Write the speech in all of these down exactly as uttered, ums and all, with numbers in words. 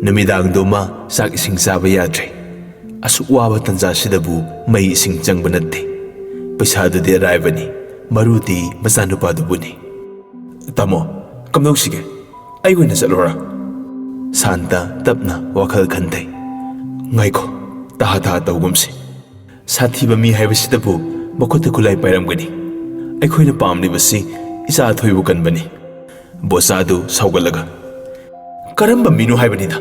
ꯅꯨꯃꯤꯗꯥꯡꯗꯨꯃ ꯆꯥꯛ ꯏꯁꯤꯡ ꯆꯥꯕ ꯌꯥꯗ꯭ꯔꯦ꯫ ꯑꯁꯨꯛ ꯋꯥꯕ ꯇꯟꯖꯥꯁꯤꯗꯕꯨ ꯃꯩ ꯏꯁꯤꯡ ꯆꯪꯕ ꯅꯠꯇꯦ꯫ ꯄꯩꯁꯥꯗꯨꯗꯤ ꯑꯔꯥꯏꯕꯅꯤ, ꯃꯔꯨꯗꯤ ꯃꯆꯥꯅꯨꯄꯥꯗꯨꯕꯨꯅꯤ꯫ "ꯇꯥꯃꯣ, ꯀꯝꯗꯧꯁꯤꯒꯦ? ꯑꯩ ꯑꯣꯏꯅ ꯆꯠꯂꯣꯔꯥ?" ꯁꯥꯟꯇ ꯇꯞꯅ ꯋꯥꯈꯜ ꯈꯟꯊꯩ꯫ "ꯉꯥꯏꯈꯣ, ꯇꯍꯥ ꯇꯍꯥ ꯇꯧꯒꯨꯝꯁꯤ꯫ ꯁꯥꯊꯤꯕ ꯃꯤ ꯍꯥꯏꯕꯁꯤꯗꯕꯨ ꯃꯈꯨꯠꯇ ꯈꯨꯠꯂꯥꯏ ꯄꯥꯏꯔꯝꯒꯅꯤ꯫ ꯑꯩꯈꯣꯏꯅ ꯄꯥꯝꯂꯤꯕꯁꯤ ꯏꯆꯥ ꯑꯊꯣꯏꯕ ꯀꯟꯕꯅꯤ꯫" ꯕꯣꯆꯥꯗꯨ ꯁꯥꯎꯒꯠꯂꯒ, "ꯀꯔꯝꯕ ꯃꯤꯅꯣ ꯍꯥꯏꯕꯅꯤꯗ?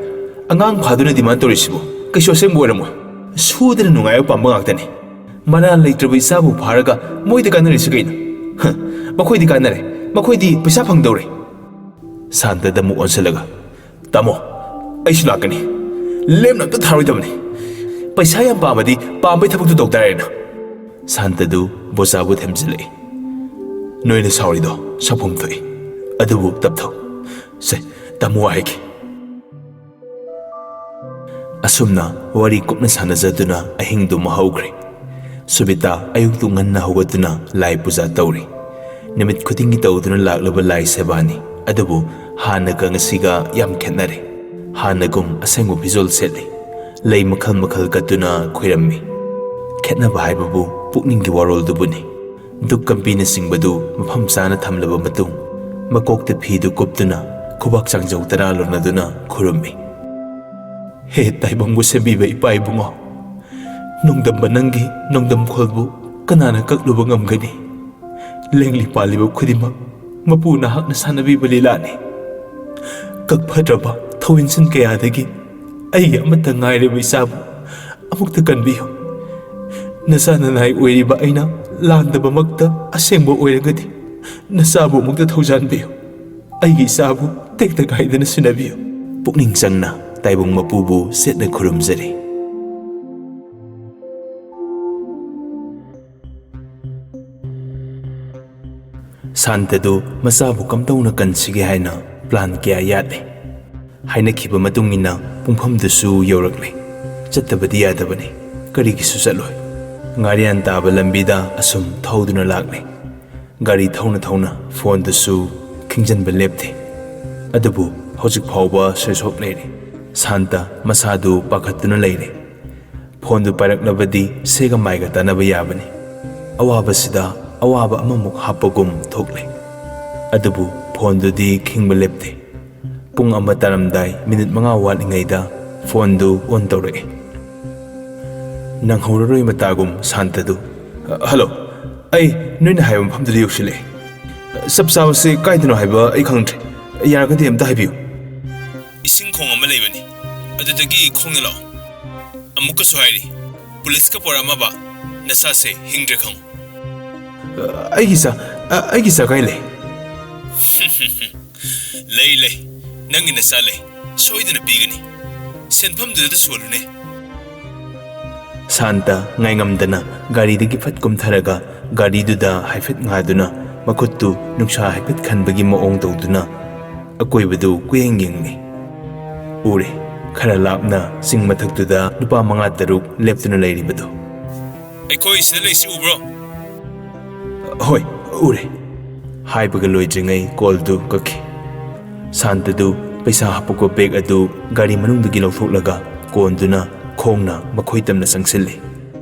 ꯑꯉꯥꯡ ꯐꯥꯗꯨꯅ ꯗꯤꯃꯥꯟ ꯇꯧꯔꯤꯁꯤꯕꯨ? ꯀꯩꯁꯨ ꯑꯁꯦꯡꯕ ꯑꯣꯏꯔꯝꯃꯣꯏ꯫ ꯁꯨꯗꯅ ꯅꯨꯡꯉꯥꯏꯕ ꯄꯥꯝꯕ ꯉꯥꯛꯇꯅꯤ꯫ ꯃꯔꯥꯜ ꯂꯩꯇ꯭ꯔꯕ ꯏꯆꯥꯕꯨ ꯐꯥꯔꯒ ꯃꯣꯏꯗ ꯀꯥꯟꯅꯔꯤꯁꯤ ꯀꯩꯅꯣ? ꯍ, ꯃꯈꯣꯏꯗꯤ ꯀꯥꯟꯅꯔꯦ꯫ ꯃꯈꯣꯏꯗꯤ ꯄꯩꯁꯥ ꯐꯪꯗꯧꯔꯦ꯫" ꯁꯥꯟꯇꯗ ꯑꯃꯨꯛ ꯑꯣꯟꯁꯤꯜꯂꯒ, "ꯇꯥꯃꯣ, ꯑꯩꯁꯨ ꯂꯥꯛꯀꯅꯤ꯫ ꯂꯦꯝꯅ ꯑꯝꯇ ꯊꯥꯔꯣꯏꯗꯕꯅꯤ꯫ ꯄꯩꯁꯥ ꯌꯥꯝ ꯄꯥꯝꯃꯗꯤ ꯄꯥꯝꯕꯩ ꯊꯕꯛꯇꯨ ꯇꯧ ꯇꯥꯔꯦꯅ꯫" ꯁꯥꯟꯇꯗꯨ ꯕꯣꯆꯥꯕꯨ ꯊꯦꯝꯖꯤꯜꯂꯛꯏ꯫ "ꯅꯣꯏꯅ ꯁꯥꯎꯔꯤꯗꯣ ꯁꯥꯎꯐꯝ ꯊꯣꯛꯏ꯫ ꯑꯗꯨꯕꯨ ꯇꯞꯊꯧ꯫ ꯁꯦ, ꯇꯥꯃꯣ ꯍꯥꯏꯒꯦ꯫" ꯑꯁꯨꯝꯅ ꯋꯥꯔꯤ ꯀꯨꯞꯅ ꯁꯥꯟꯅꯖꯗꯨꯅ ꯑꯍꯤꯡꯗꯨꯃ ꯍꯧꯈ꯭ꯔꯦ꯫ ꯁꯨꯕꯤꯇꯥ ꯑꯌꯨꯛꯇꯨ ꯉꯟꯅ ꯍꯧꯒꯠꯇꯨꯅ ꯂꯥꯏ ꯄꯨꯖꯥ ꯇꯧꯔꯤ꯫ ꯅꯨꯃꯤꯠ ꯈꯨꯗꯤꯡꯒꯤ ꯇꯧꯗꯨꯅ ꯂꯥꯛꯂꯕ ꯂꯥꯏ ꯁꯦꯕꯥꯅꯤ, ꯑꯗꯨꯕꯨ ꯍꯥꯟꯅꯒ ꯉꯁꯤꯒ ꯌꯥꯝ ꯈꯦꯠꯅꯔꯦ꯫ ꯍꯥꯟꯅꯒꯨꯝ ꯑꯁꯦꯡꯕ ꯐꯤꯖꯣꯜ ꯁꯦꯠꯂꯤ, ꯂꯩ ꯃꯈꯜ ꯃꯈꯜ ꯀꯠꯇꯨꯅ ꯈꯣꯏꯔꯝꯃꯤ꯫ ꯈꯦꯠꯅꯕ ꯍꯥꯏꯕꯕꯨ ꯄꯨꯛꯅꯤꯡꯒꯤ ꯋꯥꯔꯣꯜꯗꯨꯕꯨꯅꯤ꯫ ꯙꯨꯞ ꯀꯝꯄꯤꯅꯆꯤꯡꯕꯗꯨ ꯃꯐꯝ ꯆꯥꯅ ꯊꯝꯂꯕ ꯃꯇꯨꯡ, ꯃꯀꯣꯛꯇ ꯐꯤꯗꯨ ꯀꯨꯞꯇꯨꯅ ꯈꯨꯕꯥꯛ ꯆꯥꯡꯖꯧ ꯇꯔꯥ ꯂꯣꯟꯅꯗꯨꯅ ꯈꯨꯔꯨꯝꯃꯤ꯫ "ꯍꯦ ꯇꯥꯏꯕꯪꯕꯨ ꯁꯦꯝꯕꯤꯕ ꯏꯄꯥ ꯏꯕꯨꯡꯉꯣ, ꯅꯣꯡꯗꯝꯕ ꯅꯪꯒꯤ ꯅꯣꯡꯗꯝꯈꯣꯜꯕꯨ ꯀꯅꯥꯅ ꯀꯛꯂꯨꯕ ꯉꯝꯒꯅꯤ? ꯂꯦꯡꯂꯤ ꯄꯥꯜꯂꯤꯕ ꯈꯨꯗꯤꯡꯃꯛ ꯃꯄꯨ ꯅꯍꯥꯛꯅ ꯁꯥꯟꯅꯕꯤꯕ ꯂꯤꯂꯥꯅꯤ꯫ ꯀꯛꯐꯗ꯭ꯔꯕ ꯊꯧꯏꯟꯁꯤꯟ ꯀꯌꯥꯗꯒꯤ ꯑꯩꯒꯤ ꯑꯃꯠꯇ ꯉꯥꯏꯔꯕ ꯏꯆꯥꯕꯨ ꯑꯃꯨꯛꯇ ꯀꯟꯕꯤꯌꯨ꯫ ꯅꯆꯥ ꯅꯅꯥꯏ ꯑꯣꯏꯔꯤꯕ ꯑꯩꯅ ꯂꯥꯟꯗꯕꯃꯛꯇ ꯑꯁꯦꯡꯕ ꯑꯣꯏꯔꯒꯗꯤ ꯅꯆꯥꯕꯨ ꯑꯃꯨꯛꯇ ꯊꯧꯖꯥꯟꯕꯤꯌꯨ꯫ ꯑꯩꯒꯤ ꯏꯆꯥꯕꯨ ꯇꯦꯛꯇ ꯀꯥꯏꯗꯅ ꯁꯤꯟꯅꯕꯤꯌꯨ꯫" ꯄꯨꯛꯅꯤꯡ ꯆꯪꯅ ꯇꯥꯏꯕꯪ ꯃꯄꯨꯕꯨ ꯆꯦꯠꯅ ꯈꯨꯔꯨꯝꯖꯔꯤ꯫ ꯁꯥꯟꯇꯗꯨ ꯃꯆꯥꯕꯨ ꯀꯝꯗꯧꯅ ꯀꯟꯁꯤꯒꯦ ꯍꯥꯏꯅ ꯄ꯭ꯂꯥꯟ ꯀꯌꯥ ꯌꯥꯠꯂꯤ꯫ ꯍꯥꯏꯅꯈꯤꯕ ꯃꯇꯨꯡ ꯏꯟꯅ ꯄꯨꯡꯐꯝꯗꯨꯁꯨ ꯌꯧꯔꯛꯂꯦ꯫ ꯆꯠꯇꯕꯗꯤ ꯌꯥꯗꯕꯅꯤ, ꯀꯔꯤꯒꯤꯁꯨ ꯆꯠꯂꯣꯏ꯫ ꯉꯥꯔꯤꯌꯥꯟ ꯇꯥꯕ ꯂꯝꯕꯤꯗ ꯑꯁꯨꯝ ꯊꯧꯗꯨꯅ ꯂꯥꯛꯂꯦ꯫ ꯒꯥꯔꯤ ꯊꯧꯅ ꯊꯧꯅ ꯐꯣꯟꯗꯨꯁꯨ ꯈꯤꯡꯖꯤꯟꯕ ꯂꯦꯞꯇꯦ꯫ ꯑꯗꯨꯕꯨ ꯍꯧꯖꯤꯛ ꯐꯥꯎꯕ ꯁ꯭ꯋꯤꯆ ꯑꯣꯐ ꯂꯩꯔꯤ꯫ ꯁꯥꯟꯇ ꯃꯁꯥꯗꯨ ꯄꯥꯈꯠꯇꯨꯅ ꯂꯩꯔꯦ꯫ ꯐꯣꯟꯗꯨ ꯄꯥꯏꯔꯛꯂꯕꯗꯤ ꯁꯦꯒ ꯃꯥꯏꯒ ꯇꯥꯟꯅꯕ ꯌꯥꯕꯅꯤ꯫ ꯑꯋꯥꯕꯁꯤꯗ ꯑꯋꯥꯕ ꯑꯃꯃꯨꯛ ꯍꯥꯞꯄꯒꯨꯝ ꯊꯣꯛꯂꯦ꯫ ꯑꯗꯨꯕꯨ ꯐꯣꯟꯗꯨꯗꯤ ꯈꯤꯡꯕ ꯂꯦꯞꯇꯦ꯫ ꯄꯨꯡ ꯑꯃ ꯇꯥꯔꯝꯗꯥꯏ ꯃꯤꯅꯤꯠ ꯃꯉꯥ ꯋꯥꯠꯂꯤꯉꯩꯗ ꯐꯣꯟꯗꯨ ꯑꯣꯟ ꯇꯧꯔꯛꯑꯦ꯫ ꯅꯪꯍꯧꯔꯔꯣꯏ ꯃꯇꯥꯒꯨꯝ ꯁꯥꯟꯇꯗꯨ꯫ "ꯍꯜꯂꯣ, ꯑꯩ ꯅꯣꯏꯅ ꯍꯥꯏꯕ ꯃꯐꯝꯗꯨꯗ ꯌꯧꯁꯤꯜꯂꯛꯑꯦ꯫ ꯆꯞ ꯆꯥꯕꯁꯤ ꯀꯥꯏꯗꯅꯣ ꯍꯥꯏꯕ ꯑꯩ ꯈꯪꯗ꯭ꯔꯦ꯫ ꯌꯥꯔꯒꯗꯤ ꯑꯝꯇ ꯍꯥꯏꯕꯤꯌꯨ꯫" "ꯏꯁꯤꯡ ꯈꯣꯡ ꯑꯃ ꯂꯩꯕꯅꯤ, ꯑꯗꯨꯗꯒꯤ ꯈꯣꯡꯅ ꯂꯥꯛꯑꯣ꯫ ꯑꯃꯨꯛꯀꯁꯨ ꯍꯥꯏꯔꯤ, ꯄꯨꯂꯤꯁꯀ ꯄꯣꯔꯛꯑꯝꯃꯕ ꯅꯁꯥꯁꯦ ꯍꯤꯡꯗ꯭ꯔꯦ ꯈꯪꯉꯨ꯫" "ꯑꯩꯒꯤ ꯏꯆꯥ, ꯑꯩꯒꯤ ꯏꯆꯥ ꯀꯥꯏ ꯂꯩ?" "ꯂꯩ, ꯂꯩ꯫ ꯅꯪꯒꯤ ꯅꯆꯥ ꯂꯩ꯫ ꯁꯣꯏꯗꯅ ꯄꯤꯒꯅꯤ꯫ ꯁꯦꯟꯐꯝꯗꯨꯗ ꯁꯣꯜꯂꯨꯅꯦ꯫" ꯁꯥꯟꯇ ꯉꯥꯏꯉꯝꯗꯅ ꯒꯥꯔꯤꯗꯒꯤ ꯐꯠ ꯀꯨꯝꯊꯔꯒ ꯒꯥꯔꯤꯗꯨꯗ ꯍꯥꯏꯐꯦꯠ ꯉꯥꯗꯨꯅ, ꯃꯈꯨꯠꯇꯨ ꯅꯨꯡꯁꯥ ꯍꯥꯏꯐꯦꯠ ꯈꯟꯕꯒꯤ ꯃꯑꯣꯡ ꯇꯧꯗꯨꯅ ꯑꯀꯣꯏꯕꯗꯨ ꯀꯨꯌꯦꯡ ꯌꯦꯡꯂꯤ꯫ ꯎꯔꯦ, ꯈꯔ ꯂꯥꯞꯅ ꯆꯤꯡ ꯃꯊꯛꯇꯨꯗ ꯅꯨꯄꯥ ꯃꯉꯥ ꯇꯔꯨꯛ ꯂꯦꯞꯇꯨꯅ ꯂꯩꯔꯤꯕꯗꯨ꯫ "ꯑꯩꯈꯣꯏ ꯁꯤꯗ ꯂꯩꯁꯤ ꯎꯕ꯭ꯔꯣ?" "ꯍꯣꯏ, ꯎꯔꯦ꯫" ꯍꯥꯏꯕꯒ ꯂꯣꯏꯗ꯭ꯔꯤꯉꯩ ꯀꯣꯜꯗꯨ ꯀꯛꯈꯤ꯫ ꯁꯥꯟꯇꯗꯨ ꯄꯩꯁꯥ ꯍꯥꯞꯄꯛꯄ ꯕꯦꯒ ꯑꯗꯨ ꯒꯥꯔꯤ ꯃꯅꯨꯡꯗꯒꯤ ꯂꯧꯊꯣꯛꯂꯒ ꯀꯣꯟꯗꯨꯅ ꯈꯣꯡꯅ ꯃꯈꯣꯏ ꯇꯝꯅ ꯆꯪꯁꯤꯜꯂꯤ꯫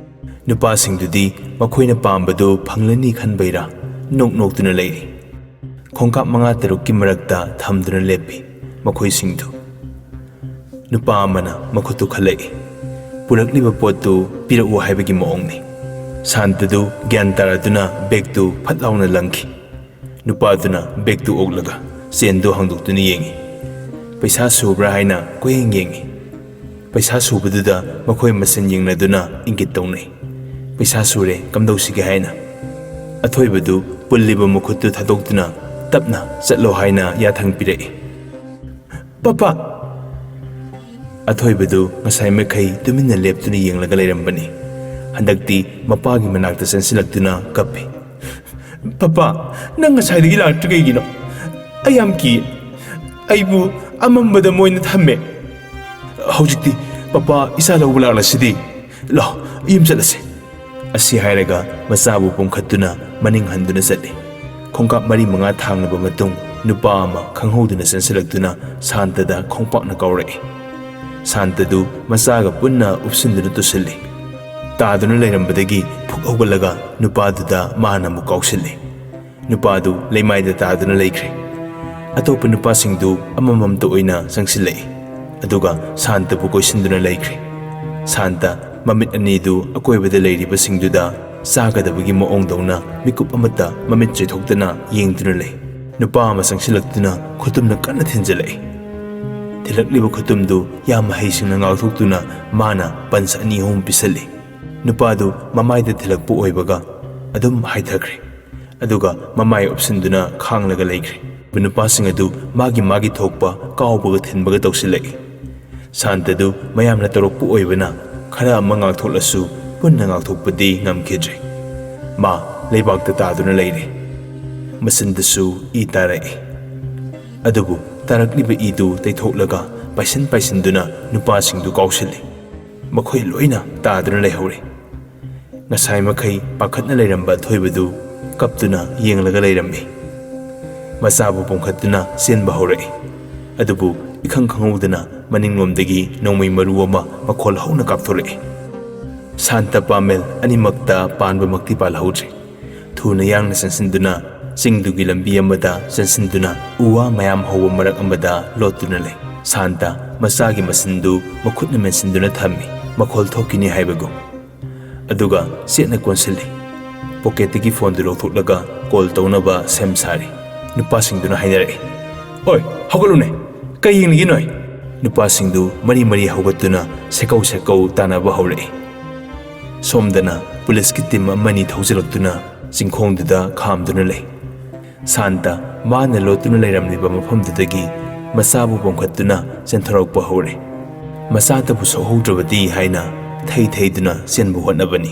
ꯅꯨꯄꯥꯁꯤꯡꯗꯨꯗꯤ ꯃꯈꯣꯏꯅ ꯄꯥꯝꯕꯗꯨ ꯐꯪꯂꯅꯤ ꯈꯟꯕꯩꯔꯥ ꯅꯣꯛ ꯅꯣꯛꯇꯨꯅ ꯂꯩꯔꯤ꯫ ꯈꯣꯡꯀꯥꯞ ꯃꯉꯥ ꯇꯔꯨꯛꯀꯤ ꯃꯔꯛꯇ ꯊꯝꯗꯨꯅ ꯂꯦꯞꯄꯤ ꯃꯈꯣꯏꯁꯤꯡꯗꯨ꯫ ꯅꯨꯄꯥ ꯑꯃꯅ ꯃꯈꯨꯠꯇꯨ ꯈꯜꯂꯛꯏ꯫ ꯄꯨꯔꯛꯂꯤꯕ ꯄꯣꯠꯇꯨ ꯄꯤꯔꯛꯎ ꯍꯥꯏꯕꯒꯤ ꯃꯑꯣꯡꯅꯤ꯫ ꯁꯥꯟꯇꯗꯨ ꯒ꯭ꯌꯥꯟ ꯇꯥꯔꯗꯨꯅ ꯕꯦꯒꯇꯨ ꯐꯠ ꯂꯥꯎꯅ ꯂꯪꯈꯤ꯫ ꯅꯨꯄꯥꯗꯨꯅ ꯕꯦꯒꯇꯨ ꯑꯣꯛꯂꯒ ꯆꯦꯟꯗꯨ ꯍꯥꯡꯗꯣꯛꯇꯨꯅ ꯌꯦꯡꯉꯤ꯫ ꯄꯩꯁꯥ ꯁꯨꯕ꯭ꯔꯥ ꯍꯥꯏꯅ ꯀꯣꯏꯌꯦꯡ ꯌꯦꯡꯉꯤ꯫ ꯄꯩꯁꯥ ꯁꯨꯕꯗꯨꯗ ꯃꯈꯣꯏ ꯃꯁꯦꯟ ꯌꯦꯡꯅꯗꯨꯅ ꯏꯪꯒꯤꯠ ꯇꯧꯅꯩ꯫ ꯄꯩꯁꯥ ꯁꯨꯔꯦ, ꯀꯝꯗꯧꯁꯤꯒꯦ ꯍꯥꯏꯅ꯫ ꯑꯊꯣꯏꯕꯗꯨ ꯄꯨꯜꯂꯤꯕ ꯃꯈꯨꯠꯇꯨ ꯊꯥꯗꯣꯛꯇꯨꯅ ꯇꯞꯅ ꯆꯠꯂꯣ ꯍꯥꯏꯅ ꯌꯥꯊꯪ ꯄꯤꯔꯛꯏ꯫ "ꯄꯄꯥ!" ꯑꯊꯣꯏꯕꯗꯨ ꯉꯁꯥꯏ ꯃꯈꯩ ꯇꯨꯃꯤꯟꯅ ꯂꯦꯞꯇꯨꯅ ꯌꯦꯡꯂꯒ ꯂꯩꯔꯝꯕꯅꯤ꯫ ꯍꯟꯗꯛꯇꯤ ꯃꯄꯥꯒꯤ ꯃꯅꯥꯛꯇ ꯆꯪꯁꯤꯜꯂꯛꯇꯨꯅ ꯀꯞꯄꯤ꯫ "ꯄꯄꯥ, ꯅꯪ ꯉꯁꯥꯏꯗꯒꯤ ꯂꯥꯛꯇ꯭ꯔꯤ ꯀꯩꯒꯤꯅꯣ? ꯑꯩ ꯌꯥꯝ ꯀꯤ꯫ ꯑꯩꯕꯨ ꯑꯃꯝꯕꯗ ꯃꯣꯏꯅ ꯊꯝꯃꯦ꯫ ꯍꯧꯖꯤꯛꯇꯤ ꯄꯄꯥ ꯏꯆꯥ ꯂꯧꯕ ꯂꯥꯛꯂꯁꯤꯗꯤ꯫ ꯂꯥꯛꯑꯣ, ꯌꯨꯝ ꯆꯠꯂꯁꯤ꯫" ꯑꯁꯤ ꯍꯥꯏꯔꯒ ꯃꯆꯥꯕꯨ ꯄꯨꯝꯈꯠꯇꯨꯅ ꯃꯅꯤꯡ ꯍꯟꯗꯨꯅ ꯆꯠꯂꯤ꯫ ꯈꯣꯡꯀꯥꯞ ꯃꯔꯤ ꯃꯉꯥ ꯊꯥꯡꯂꯕ ꯃꯇꯨꯡ ꯅꯨꯄꯥ ꯑꯃ ꯈꯪꯍꯧꯗꯅ ꯆꯦꯟꯁꯤꯜꯂꯛꯇꯨꯅ ꯁꯥꯟꯇꯗ ꯈꯣꯡꯄꯥꯛꯅ ꯀꯥꯎꯔꯛꯏ꯫ ꯁꯥꯟꯇꯗꯨ ꯃꯆꯥꯒ ꯄꯨꯟꯅ ꯎꯞꯁꯤꯟꯗꯨꯅ ꯇꯨꯁꯤꯜꯂꯤ꯫ ꯇꯥꯗꯨꯅ ꯂꯩꯔꯝꯕꯗꯒꯤ ꯐꯨꯛ ꯍꯧꯒꯠꯂꯒ ꯅꯨꯄꯥꯗꯨꯗ ꯃꯥꯅ ꯑꯃꯨꯛ ꯀꯥꯎꯁꯤꯜꯂꯤ꯫ ꯅꯨꯄꯥꯗꯨ ꯂꯩꯃꯥꯏꯗ ꯇꯥꯗꯨꯅ ꯂꯩꯈ꯭ꯔꯦ꯫ ꯑꯇꯣꯞꯄ ꯅꯨꯄꯥꯁꯤꯡꯗꯨ ꯑꯃꯃꯝꯇ ꯑꯣꯏꯅ ꯆꯪꯁꯤꯜꯂꯛꯏ꯫ ꯑꯗꯨꯒ ꯁꯥꯟꯇꯕꯨ ꯀꯣꯏꯁꯤꯟꯗꯨꯅ ꯂꯩꯈ꯭ꯔꯦ꯫ ꯁꯥꯟꯇ ꯃꯃꯤꯠ ꯑꯅꯤꯗꯨ ꯑꯀꯣꯏꯕꯗ ꯂꯩꯔꯤꯕꯁꯤꯡꯗꯨꯗ ꯆꯥꯒꯗꯕꯒꯤ ꯃꯑꯣꯡꯗꯧꯅ ꯃꯤꯀꯨꯞ ꯑꯃꯠꯇ ꯃꯃꯤꯠ ꯆꯣꯏꯊꯣꯛꯇꯅ ꯌꯦꯡꯗꯨꯅ ꯂꯩ꯫ ꯅꯨꯄꯥ ꯑꯃ ꯆꯪꯁꯤꯜꯂꯛꯇꯨꯅ ꯈꯨꯇꯨꯝꯅ ꯀꯟꯅ ꯊꯤꯟꯖꯤꯜꯂꯛꯏ꯫ ꯊꯤꯜꯂꯛꯂꯤꯕ ꯈꯨꯇꯨꯝꯗꯨ ꯌꯥꯝ ꯍꯩꯁꯤꯡꯅ ꯉꯥꯛꯊꯣꯛꯇꯨꯅ ꯃꯥꯅ ꯄꯟꯁ ꯑꯅꯤ ꯑꯍꯨꯝ ꯄꯤꯁꯜꯂꯤ꯫ ꯅꯨꯄꯥꯗꯨ ꯃꯃꯥꯏꯗ ꯊꯤꯜꯂꯛꯄ ꯑꯣꯏꯕꯒ ꯑꯗꯨꯝ ꯍꯥꯏꯊꯈ꯭ꯔꯦ꯫ ꯑꯗꯨꯒ ꯃꯃꯥꯏ ꯎꯞꯁꯤꯟꯗꯨꯅ ꯈꯥꯡꯂꯒ ꯂꯩꯈ꯭ꯔꯦ꯫ ꯅꯨꯄꯥꯁꯤꯡ ꯑꯗꯨ ꯃꯥꯒꯤ ꯃꯥꯒꯤ ꯊꯣꯛꯄ ꯀꯥꯎꯕꯒ ꯊꯤꯟꯕꯒ ꯇꯧꯁꯤꯜꯂꯛꯏ꯫ ꯁꯥꯟꯇꯗꯨ ꯃꯌꯥꯝꯅ ꯇꯧꯔꯛꯄ ꯑꯣꯏꯕꯅ ꯈꯔ ꯑꯃ ꯉꯥꯛꯊꯣꯛꯂꯁꯨ ꯄꯨꯟꯅ ꯉꯥꯛꯊꯣꯛꯄꯗꯤ ꯉꯝꯈꯤꯗ꯭ꯔꯦ꯫ ꯃꯥ ꯂꯩꯕꯥꯛꯇ ꯇꯥꯗꯨꯅ ꯂꯩꯔꯦ꯫ ꯃꯆꯤꯟꯗꯁꯨ ꯏ ꯇꯥꯔꯛꯏ꯫ ꯑꯗꯨꯕꯨ ꯇꯥꯔꯛꯂꯤꯕ ꯏꯗꯨ ꯇꯩꯊꯣꯛꯂꯒ ꯄꯥꯏꯁꯤꯟ ꯄꯥꯏꯁꯤꯟꯗꯨꯅ ꯅꯨꯄꯥꯁꯤꯡꯗꯨ ꯀꯥꯎꯁꯤꯜꯂꯤ꯫ ꯃꯈꯣꯏ ꯂꯣꯏꯅ ꯇꯥꯗꯨꯅ ꯂꯩꯍꯧꯔꯦ꯫ ꯉꯁꯥꯏ ꯃꯈꯩ ꯄꯥꯈꯠꯅ ꯂꯩꯔꯝꯕ ꯑꯊꯣꯏꯕꯗꯨ ꯀꯞꯇꯨꯅ ꯌꯦꯡꯂꯒ ꯂꯩꯔꯝꯃꯤ꯫ ꯃꯆꯥꯕꯨ ꯄꯣꯝꯈꯠꯇꯨꯅ ꯆꯦꯟꯕ ꯍꯧꯔꯛꯏ꯫ ꯑꯗꯨꯕꯨ ꯏꯈꯪ ꯈꯪꯍꯧꯗꯅ ꯃꯅꯤꯡꯂꯣꯝꯗꯒꯤ ꯅꯣꯡꯃꯩ ꯃꯔꯨ ꯑꯃ ꯃꯈꯣꯜ ꯍꯧꯅ ꯀꯥꯞꯊꯣꯔꯛꯏ꯫ ꯁꯥꯟꯇ ꯄꯥꯃꯦꯜ ꯑꯅꯤꯃꯛꯇ ꯄꯥꯟꯕꯃꯛꯇꯤ ꯄꯥꯜꯍꯧꯗ꯭ꯔꯤ꯫ ꯊꯨꯅ ꯌꯥꯡꯅ ꯆꯦꯟꯁꯤꯟꯗꯨꯅ ꯆꯤꯡꯗꯨꯒꯤ ꯂꯝꯕꯤ ꯑꯃꯗ ꯆꯦꯟꯁꯤꯟꯗꯨꯅ ꯎ ꯋꯥ ꯃꯌꯥꯝ ꯍꯧꯕ ꯃꯔꯛ ꯑꯃꯗ ꯂꯣꯠꯇꯨꯅ ꯂꯩ꯫ ꯁꯥꯟꯇ ꯃꯆꯥꯒꯤ ꯃꯆꯤꯟꯗꯨ ꯃꯈꯨꯠꯅ ꯃꯦꯟꯁꯤꯟꯗꯨꯅ ꯊꯝꯃꯤ, ꯃꯈꯣꯜ ꯊꯣꯛꯈꯤꯅꯤ ꯍꯥꯏꯕꯒꯨꯝ꯫ ꯑꯗꯨꯒ ꯆꯦꯠꯅ ꯀꯣꯟꯁꯤꯜꯂꯤ꯫ ꯄꯣꯀꯦꯠꯇꯒꯤ ꯐꯣꯟꯗꯨ ꯂꯧꯊꯣꯛꯂꯒ ꯀꯣꯜ ꯇꯧꯅꯕ ꯁꯦꯝ ꯁꯥꯔꯤ꯫ ꯅꯨꯄꯥꯁꯤꯡꯗꯨꯅ ꯍꯥꯏꯅꯔꯛꯏ, "ꯑꯣꯏ, ꯍꯧꯒꯠꯂꯨꯅꯦ! ꯀꯩ ꯌꯦꯡꯂꯤꯒꯦ ꯅꯣꯏ?" ꯅꯨꯄꯥꯁꯤꯡꯗꯨ ꯃꯔꯤ ꯃꯔꯤ ꯍꯧꯒꯠꯇꯨꯅ ꯁꯦꯀꯧ ꯁꯦꯀꯧ ꯇꯥꯟꯅꯕ ꯍꯧꯔꯛꯏ꯫ ꯁꯣꯝꯗꯅ ꯄꯨꯂꯤꯁꯀꯤ ꯇꯤꯝ ꯑꯃꯅꯤ ꯊꯧꯖꯤꯜꯂꯛꯇꯨꯅ ꯆꯤꯡꯈꯣꯡꯗꯨꯗ ꯈꯥꯝꯗꯨꯅ ꯂꯩ꯫ ꯁꯥꯟꯇ ꯃꯥꯅ ꯂꯣꯠꯇꯨꯅ ꯂꯩꯔꯝꯂꯤꯕ ꯃꯐꯝꯗꯨꯗꯒꯤ ꯃꯆꯥꯕꯨ ꯄꯣꯝꯈꯠꯇꯨꯅ ꯆꯦꯟꯊꯣꯔꯛꯄ ꯍꯧꯔꯦ꯫ ꯃꯆꯥꯇꯕꯨ ꯁꯣꯛꯍꯧꯗ꯭ꯔꯕꯗꯤ ꯍꯥꯏꯅ ꯊꯩ ꯊꯩꯗꯨꯅ ꯆꯦꯟꯕ ꯍꯣꯠꯅꯕꯅꯤ꯫